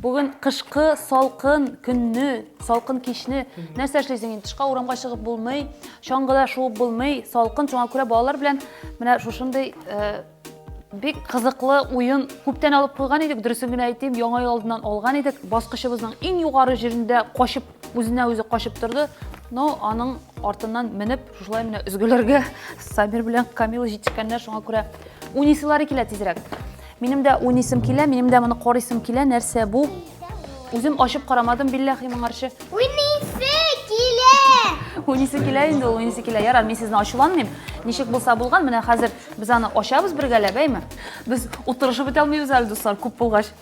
Бүген кышкы салкын көнне, салкын кичне нәрсә эшлисең инде? Тышка урамга чыгып булмый, чаңгыда шуып булмый, салкын, шуңа күрә балалар белән менә шушындый э, бик кызыклы уен күптән алып куйган идек, дөресен генә әйтим, яңа ел алдыннан алган идек. Баскычыбызның иң югары җирендә качып, үзенә үзе качып торды. Но аның артыннан менеп, шушылай менә өзгеләргә Самир белән Камила җитешкәннәр, шуңа күрә уйныйсылары килә тизрәк. Минем дә уйныйсым килә, минем дә моны карыйсым килә, нәрсә бу? Үзем ачып карамадым, билләхи, моңарчы. Уйныйсы килә! Уйныйсы килә инде ул, уйныйсы килә. Ярар, мин сезне ачуланмыйм. Ничек булса булган, менә хәзер без аны ачабыз бергәләп, әйме? Без утырышып бетә алмыйбыз әле, дуслар, күп булгач.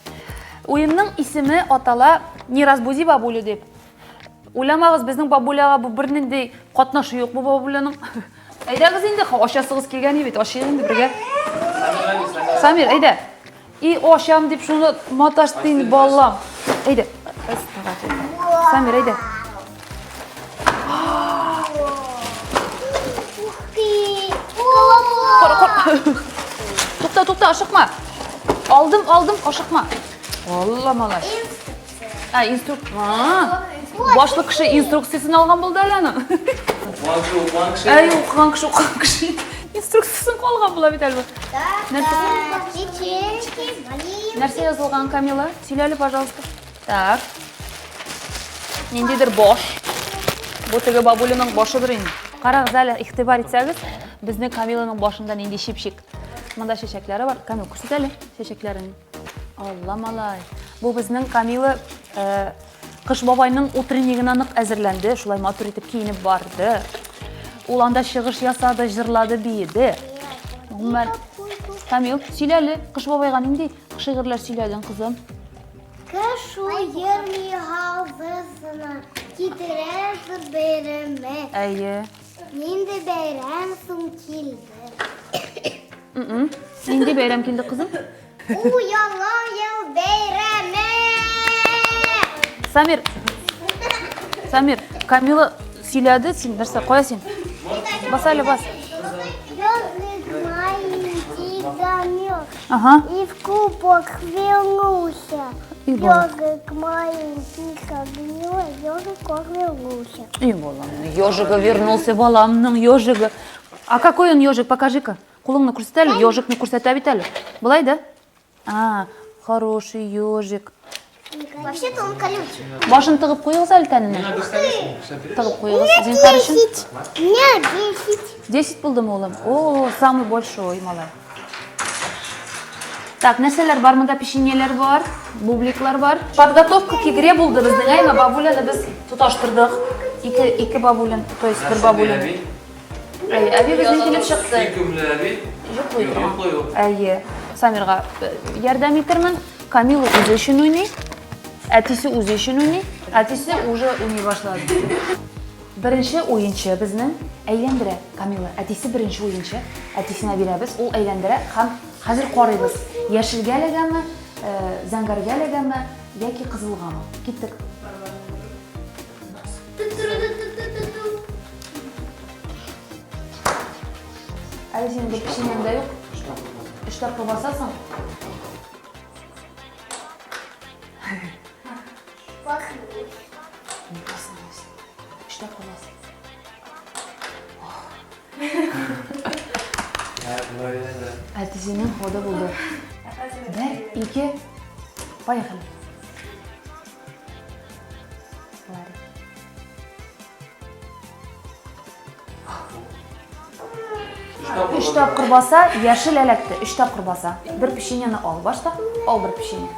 Уенның исеме атала Не разбуди бабулю дип. Уйламагыз, безнең бабуляга бу бернинди катнашы юк бу бабуляның. Әйдәгез инде, ачасыгыз килгән бит, ачыйк инде бергә. Самир, әйдә. И ачам дип шуны маташты инде балам. Әйдә. Самир, әйдә. Тукта, тукта, ашыкма. Алдым, алдым, ашыкма. Алла малай. Ә, инструк... Башлы кеше инструкциясен алган булды әле аның. Укыган кеше, укыган кеше. Әй, укыган кеше, укыган кеше. Инструкциясен алган була бит әле. Нәрсә язылган, Камила? Сөйлә әле, пожалуйста. Так. Ниндидер баш. Бу теге бабулиның башыдыр инде. Карагыз әле, игътибар итсәгез, безнең Камиланың башында нинди чипчик. Монда чәчәкләре бар. Камил, күрсәт әле чәчәкләрен. Алла малай. Бу безнең Камила э, Кыш бабайның утреннигына нык әзерләнде, шулай матур итеп киенеп барды. Ул анда чыгыш ясады, җырлады, биеде. Гомумән, Камил, сөйлә әле, Кыш бабайга нинди шигырьләр сөйләдең, кызым? Кыш уен халзысына китерә зур бәйрәме. Әйе. Нинди бәйрәм соң килде? Нинди бәйрәм килде, кызым? Бу Яңа ел бәйрәме! Самир, Самир, Камила сөйләде, син нәрсә, кая син? Бас әле, бас. Ежик маленький замерз Ага. и в кубок вернулся. И балам. Ежик маленький согнил, ежик он вернулся. И баламның ежигы вернулся, баламның ежигы. А какой он ежик, покажи-ка. Кулыңны күрсәт әле, ежикны күрсәтә бит әле. Болай да? А, хороший ежик. Вообще-то он колючий. Башын тыгып куегыз әле тәненә. Тыгып куегыз, зинһар өчен. Десять. Мне десять. 10 булдымы, улым? О, самый большой, малай. Так, нәрсәләр бар монда? Печеньеләр бар, бубликлар бар. Подготовка к игре булды безнең, әйме, бабуляны без тоташтырдык. Ике, ике бабулян, то есть бер бабулян. Әйе, әби безнең килеп чыкты. Сөйкемле әби. Йоклый торган. Йоклый ул. Әйе. Самирга э, ярдәм итермен. Камила үзе өчен уйный. Әтисе үзе өчен уйный. Әтисе уже уйный башлады. Беренче уенчы безнең әйләндерә Камила. Әтисе беренче уенчы. Әтисенә бирәбез, ул әйләндерә һәм хәзер карыйбыз. Яшелгә эләгәме, э, зәңгәргә эләгәме яки кызылгамы? Киттек. Әле синең бер печеньең дә юк. Өч тапкыр басасың. Өч тапкыр бас. Әтисенең ходы булды. Бер, ике, поехали. Өч тапкыр баса, яшел әләкте. Өч тапкыр баса. Бер печеньены ал башта. Ал бер печенье.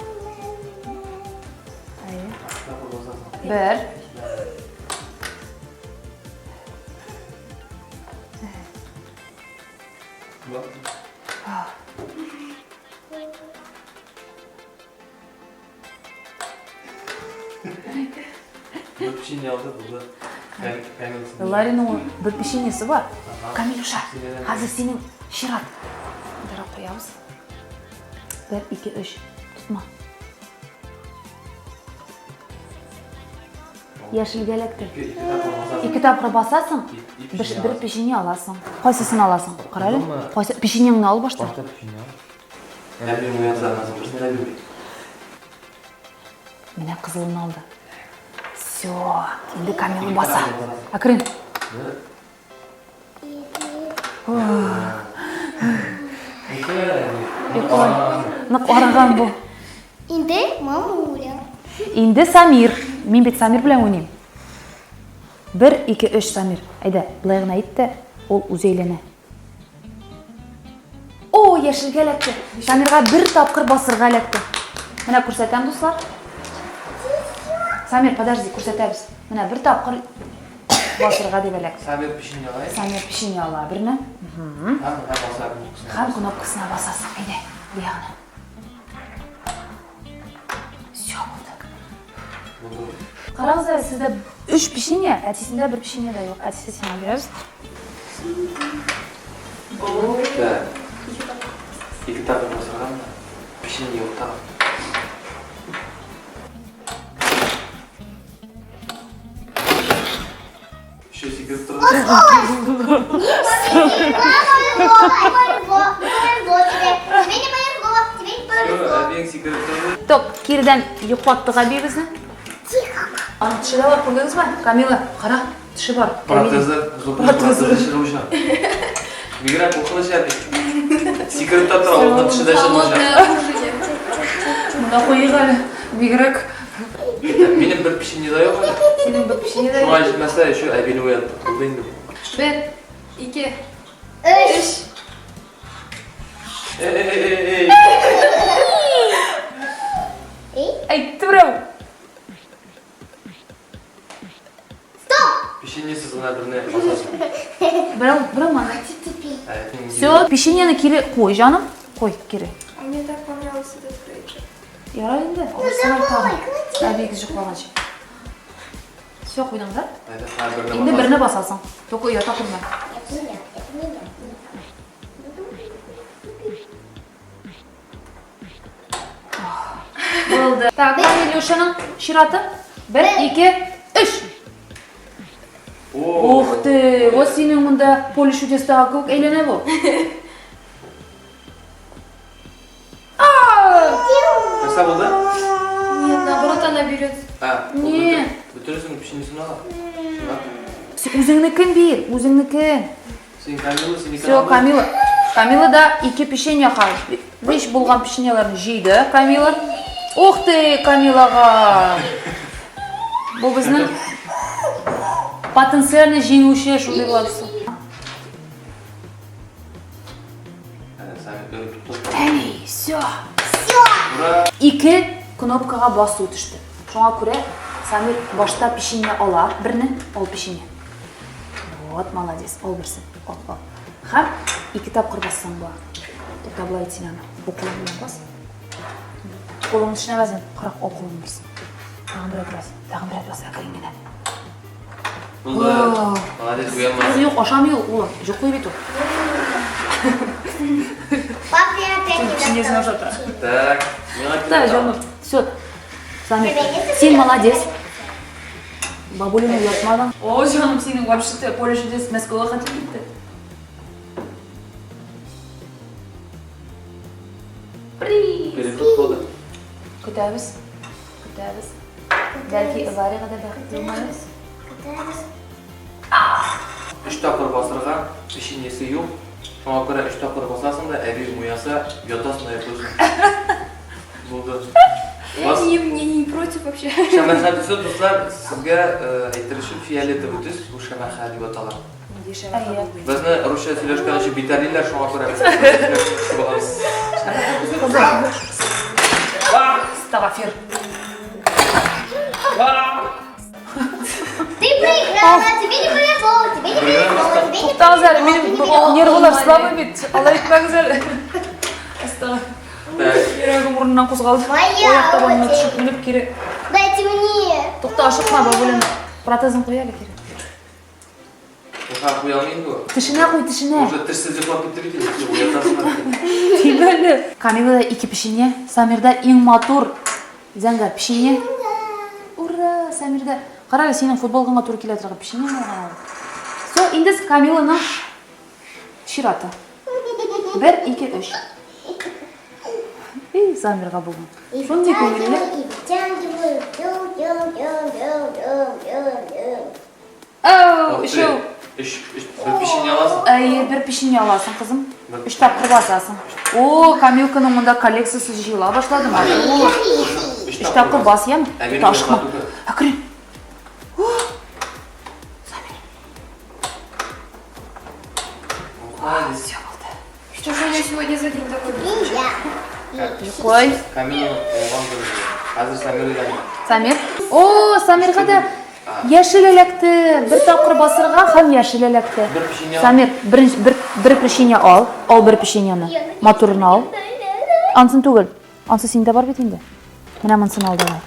Бер. Бер печенье алды, булды. Лариның бер печеньесы бар. Камилюша, хәзер синең чират. Дара куябыз. Бер, ике, өч. Тотма. Яшелгә эләкте. Ике Ике тапкыр басасың, бер, бер печенье аласың. Кайсысын аласың? Кара әле. Кайсы печеньеңне ал башта. Башта печенье ал. Әби уянса, берсен дә бирми. Менә кызылын алды. Все, инде Камила баса. Әкрен. Нык арыган бу. Инде мамуля. Инде Самир. Мин бит Самир белән уйныйм. Бер, ике, өч, Самир. Әйдә, былай гына әйт тә, ул үзе әйләнә. О, яшелгә эләкте. Самирга бер тапкыр басырга эләкте. Менә күрсәтәм, дуслар. Самир, подожди, күрсәтәбез. Менә бер тапкыр басырга дип эләкте. Самир печенье ала. Самир печенье ала берне. Һәм менә баса кнопкасына. Һәм кнопкасына басасың. Әйдә, бу ягына. Все булды. Булды. Карагыз әле, сездә өч печенье, әтисендә бер печенье дә юк. Әтисе сиңа бирәбез. Так. Ике тапкыр басырга. Печенье юк тагын. Еще сикереп торды. Повезло, повезло тебе. Тебе не повезло, тебе не повезло. Әбиең сикереп торды. Топ, кирдән йоклаттык әбиебезне. Тихо. Аның теше дә бар, күрдегезме? Камила, кара, теше бар. Протезы, зубны Протезы. протезы чыгып оча. Бигрәк куркыныч әби. Сикереп тә тора, авызыннан теше дә чыгып оча. Холодное оружие. Монда куйыйк әле. Бигрәк. Минем бер печенье дә юк әле. Синең бер печенье дә Шуңа юк. җитмәсә, еще әбине уяттык. Булды инде бу. Бер, ике, Өч. өч. Эй, эй, эй, эй. Әйтте берәү. Стоп. Печеньесез гына берне басасың. Берәү, берәү мана. Теперь. Ә, Все, печеньены кире куй, җаным. Куй, кире. А мне так понравился этот крейджер. Ярар инде. Ну давай, клади. Әбиегез йоклаганчы. Все, куйдың да? Әйдә, һә, берне Инде басасың. берне басасың. Только оята күрмә. Это меня, это меня. Булды. Так, Камилюшаның чираты. Бер, ике, өч. О, Ух ты, вот синең монда поле чудестагы кебек әйләнә бу. Нәрсә булды? Нет, наоборот, она берет. А, ул Не. Бөтен печеньесен ала. Шуңа. Син Үзеңнекен бир, үзеңнекен. Син Камила, син Все, Камила. Камила да ике печенье калды. Биш булган печеньеләрне җыйды Камила. Ух ты, Камилага. Бу безнең потенциальный җиңүче шундый буласы. Әй, все. Ура! Ике кнопкага басу төште. Шуңа күрә Самир башта печенье ала, берне, ал печенье. Вот, молодец, ал берсен, ал, ал. Һәм ике тапкыр бассаң була. Тукта болай ит син аны. Бу кулың белән бас. Кулыңны эченә баз инде. Кырак, ал кулыңны берсен. Тагын бер рәт бас, тагын бер рәт бас, әкрен генә. Булды. Молодец, уянма. Юк, юк, ашамый ул, улым. Йоклый бит ул. Пап, я опять не Печеньесен достала. ашата. Так, миңа Да, кирәк. җаным. Все. Самир, син молодец. Бабулины уятмадың. О, җаным, синең вообще поле чудес Мәскәүгә хәтле китте. При. Переход булды. Көтәбез. Көтәбез. Бәлки аварияга да бәхетле булмабыз. Көтәбез. Өч тапкыр басырга печеньесе юк. Шуңа күрә өч тапкыр басасың да, әби уяса, ятасың да йоклыйсың. Булды. Я Бас. не, не, не против вообще. Шәмәхә төсе, дуслар, сезгә әйтер өчен фиолетовый төс, бу шәмәхә дип атала. Әйе. Безне русча сөйләшкән өчен битәрлиләр, шуңа күрә без сөйләшеп алабыз. Астагфир. Ты проиграла, тебе не повезло, тебе не повезло, тебе не Туктагыз әле, повезло, минем тебе не повезло. нервылар слабый бит. Алай итмәгез әле. Астагфир. Так, Йөрәгем урыныннан кузгалды. Моя Аяк табанына очередь. төшеп менеп кире. Дайте мне. Тукта, ашыкма, бабулина. Протезын куй әле кире. Уха куя алмыйм бу. Тешенә куй, тешенә. Уже тешсез йоклап китте бит инде, уятасың да. Тимә әле. Камилада ике печенье, Самирда иң матур зәңгәр печенье. Ура, Самирда. Кара әле, синең футболкаңа туры килә торган печенье алган ул. Все, инде Камиланың чираты. Бер, ике, өч. Эй, Замирга бүген. Шундый күңелле. Оу, өчәү. Өч, өч, бер печенье аласың. Әйе, бер печенье аласың, кызым. Өч тапкыр басасың. О, Камилканың монда коллекциясе җыела башлады. Матур. Өч тапкыр бас, яме. Ташма. Әкрен. Самир. Все булды. Что же у меня сегодня за день такой? Кой. Камиланың уңган көне. Хәзер Самир өйләнә. Самир. О, Самирга да яшел эләкте. Бер тапкыр басырга һәм яшел эләкте. Бер печенье. Самир, беренче бер бер печенье ал. Ал бер печеньены. Матурын ал. Ансын түгел. Ансы синдә бар бит инде. Менә монысын ал давай.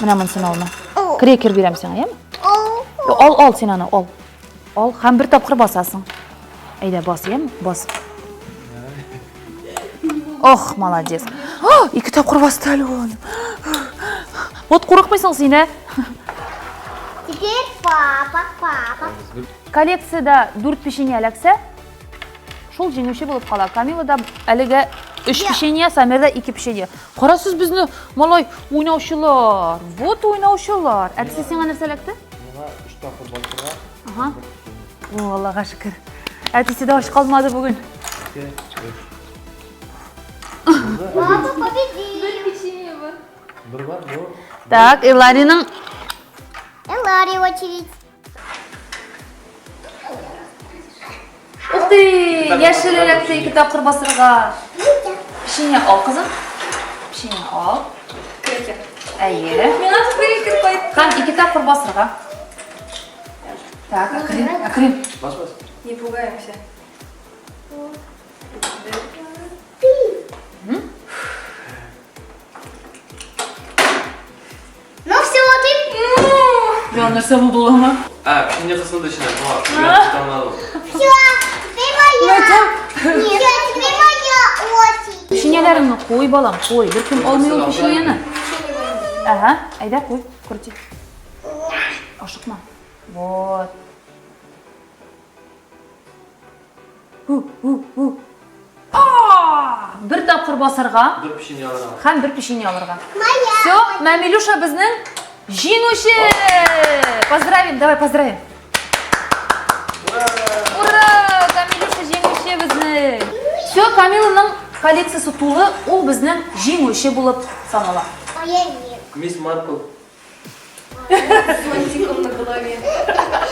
Менә монысын алма. Крекер бирәм сиңа, яме? Ал, ал син аны, ал. Ал һәм бер тапкыр басасың. Әйдә, бас, яме? Бас. Ох, молодец. О, ике тапкыр басты әле ул. Вот курыкмыйсың син, ә? Теперь папа, папа. Коллекцияда дүрт печенье эләксә, шул җиңүче булып кала. Камилада әлегә өч печенье, Самирда ике печенье. Кара сез безне, малай, уйнаучылар. Вот уйнаучылар. Әтисе сиңа нәрсә эләкте? Миңа өч тапкыр басырга. Ага. О, Аллага шөкер. Әтисе дә ач калмады бүген. Ике, өч. Папа победил. Бер печенье бар. Бер бар, бу. Так, Элариның Элари очередь. Ух ты! Яшел эләкте ике тапкыр басырга. Печенье ал, кызым. Печенье ал. Крекер. Әйе. Миңа крекер кайтты. Һәм ике тапкыр басырга. Так, әкрен, әкрен. Бас, бас. Не пугаемся. Ну все, ты... Я нәрсә булды ул аңа? А, печенье кысылды эченә. Шуңа, тотамладым. Все, теперь моя. Нет, теперь моя очередь. Печеньеләреңне куй, балам, куй. Беркем алмый ул печеньены. Ага, әйдә куй, крути. Ашыкма. Вот. Бер тапкыр басарга. Бер печенье алырга. Һәм бер печенье алырга. Моя. Все, Мамилюша безнең җиңүче! Поздравим, давай поздравим. Ура! Камилюша җиңүче безнең. Все, Камиланың коллекциясе тулы, ул безнең җиңүче булып санала. А я нет. Мисс Марпл. С зонтиком на голове.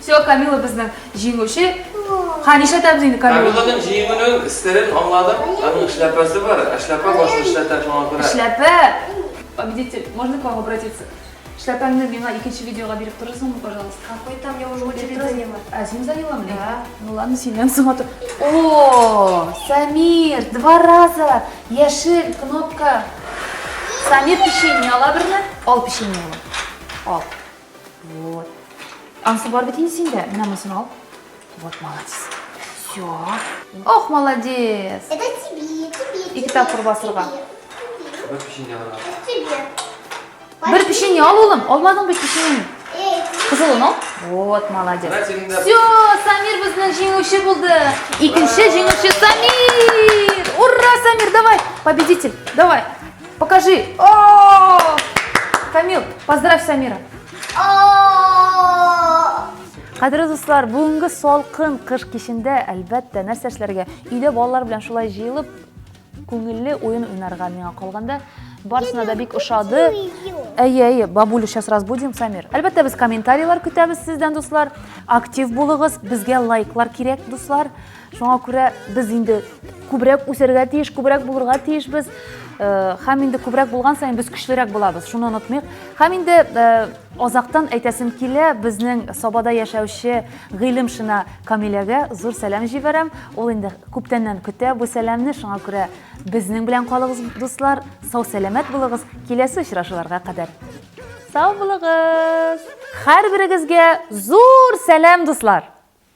Все, Камила безнең җиңүче. Ха, нишләтәбез инде Камила? Камиланың җиңүнең серен аңладым. Аның эшләпәсе бар. Эшләпә башын эшләтә шуңа күрә. Эшләпә. Победитель, можно к вам обратиться? Эшләпәңне миңа икенче видеога биреп торырсыңмы, пожалуйста? Какой там я уже очередь заняла. А, син заняла мне? Да. Ну ладно, синнән соң аты. О, Самир, два раза. Яшел кнопка. Самир печенье ала берне. Ал печенье ал. Ал. Вот. Ансы бар бит инде синдә. Менә монысын ал. Вот, молодец. Все. Ох, молодец. Это тебе, тебе, Ике тебе, тапкыр басырга. тебе, тебе. Бер печенье алырга. Это тебе. Бер печенье ал, улым. Алмадың бит печеньене. Эй, Кызылын ал. Вот, молодец. Менә синең дә Все, Самир безнең җиңүче булды. Икенче җиңүче Самир! Ура, Самир, давай, победитель, давай. Покажи. О! Камил, поздравь Самира. О! Кадерле дуслар, бүгенге салкын кыш кичендә, әлбәттә, нәрсә эшләргә? Өйдә балалар белән шулай җыелып, күңелле уен уйнарга миңа калганда барысына да бик ошады. Әйе, әйе, бабулю сейчас разбудим, Самир. Әлбәттә, без комментарийлар көтәбез сездән, дуслар. Актив булыгыз, безгә лайклар кирәк, дуслар. Шуңа күрә без инде күбрәк үсәргә тиеш, күбрәк булырга тиешбез. Э, һәм инде күбрәк булган саен без көчлерәк булабыз. Шуны онытмыйк. Һәм инде э, азактан әйтәсем килә, безнең Сабада яшәүче Гыйлемшина Камиләгә зур сәлам җибәрәм. Ул инде күптәннән көтә бу сәламне, шуңа күрә безнең белән калыгыз, дуслар. Сау-сәламәт булыгыз. Киләсе очрашуларга кадәр. Сау булыгыз! Һәрберегезгә зур сәлам, дуслар!